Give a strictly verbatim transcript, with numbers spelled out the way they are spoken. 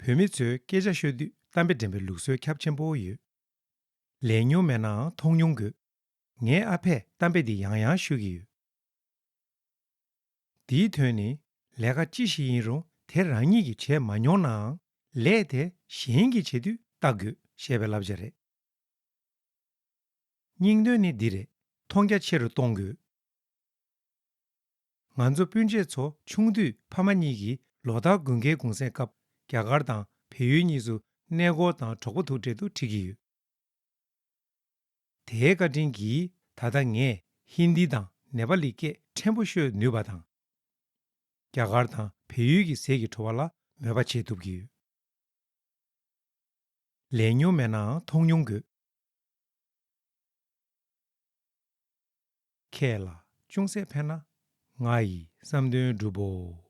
བོད་མི་ཚོས་སྐད་ཆ་ཤོད་དུས་གཏམ་དཔེ་འདྲེན་པའི་ལུགས་སྲོལ་ཁྱབ་ཆེན་པོ་ཡོད། ལས་མྱོང་མེད་ནའང་མཐོང་མྱོང་དགོས། ངའི་ཨ་ཕས་གཏམ་དཔེ་འདི་ཡང་ཡང་ཤོད་ཀྱི་ཡོད། དེའི་དོན་ནི། ལས་ཀ་ཅི་ཞིག་ཡིན་རུང་དེ་རང་ཉིད་ཀྱིས་བྱས་མ་མྱོང་ནའང་། ལས་དེ་གཞན་གྱིས་བྱེད་དུས་བལྟ་དགོས་ཞེས་པའི་བསླབ་བྱ་རེད། སྙིང་དོན་ནི་འདི་རེད། མཐོང་རྒྱ་ཆེ་རུ་གཏོང་དགོས། ང་ཚོ་སྤུན་མཆེད་ཚོ་ཆུང་དུས་ཕ་མ་གཉིས་ཀྱིས་ལོ་ལྟར་དགུན་ཁའི་གུང་སེང་སྐབས་རྒྱ་གར་དང་བལ་ཡུལ་གཉིས་སུ་གནས་སྐོར་དང་གྲོགས་པོ་ཐུག་འཕྲད་དུ་ཁྲིད་ཀྱི་ཡོད། དེའི་བཀའ་དྲིན་གྱིས་ད་ལྟ་ངས་ཧིན་དི་དང་ནེ་པ་ལི་སྐད་ཕྲན་བུ་ཤོད་ནུས་པ་དང་། རྒྱ་གར་དང་བལ་ཡུལ་གྱི་ཟས་ཀྱི་བྲོ་བ་ལ་མོས་པ་བྱེད་ཐུབ་ཀྱི་ཡོད། ལས་མྱོང་མེད་ནའང་མཐོང་མྱོང་དགོས། ཁྱེད་ལ་ཅུང་ཟད་ཕན་ན་ང་ཡི་བསམ་དོན་འགྲུབ་བོ།